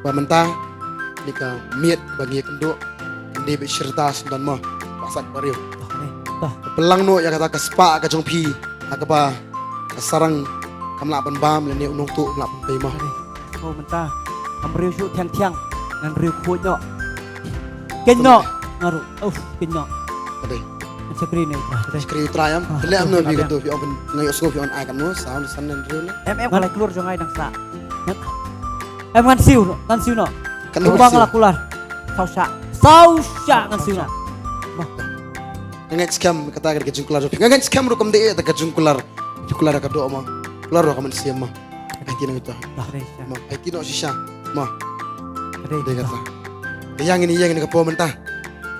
ba mynta kane ka miet ba ngi kynduh kan dei beit shi rta syndon mo. Ba sak ba riew. Pynlang noh ïa kata ka spah ka jong phi ha kaba ka sarang kam lah ban bam lane u nongtuh kam lah ban pei mo. Ko mynta. Kam riew shuh thiang thiang. Ngan riew khuid noh. Keiñ noh. Nga ruh. Uf, keiñ noh. Ka dei. Ngan shakri ne. Shakri U Trai em. Te leh em no phi katu phi ong nga ïohsngew phi ong ai katno saw san ngan riew ne. Em em ka lai klur jong nga dang sah. Em ngan siew noh, ngan siew noh. Katno bang la kular. Saw shah. Saw shah ngan siew noh. Nga ngeit skhem kata ka jingkular jong phi. Nga ngeit skhem ruh kam dei kata ka jingkular. Jingkular ka doh mo. Kular ruh ka mynsiem mo. Aiti noh ito. Mo, aiti noh shisha. Mo. Dei kata. Ïa ngin ïa ngin ka por mynta.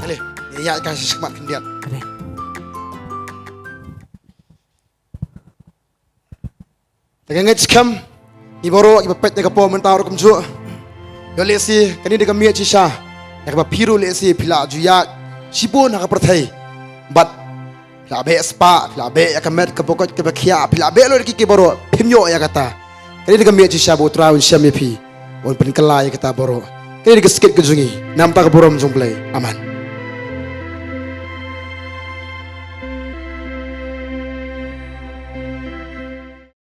Ale, ïa ka shisha mat khyndiat. Te nga ngeit skhem ngi baroh kiba peit ïa ka por mynta ruh kumjuh. Ïoh lehse kane dei ka miet shisha ïa kaba phi ruh lehse phi la ju ïaid shibun ha ka pyrthei. Bad phi la beh spah, phi la beh ïa ka met ka bokot kaba khiah, phi la beh lut ki ki baroh, phim ïoh ïa kata. Kane dei ka miet shisha ba U Trai un shem ïa phi, un pynkylla ïa kata baroh. Kane dei ka skit ka jong ngi, namar ka burom jong U Blei. Amen.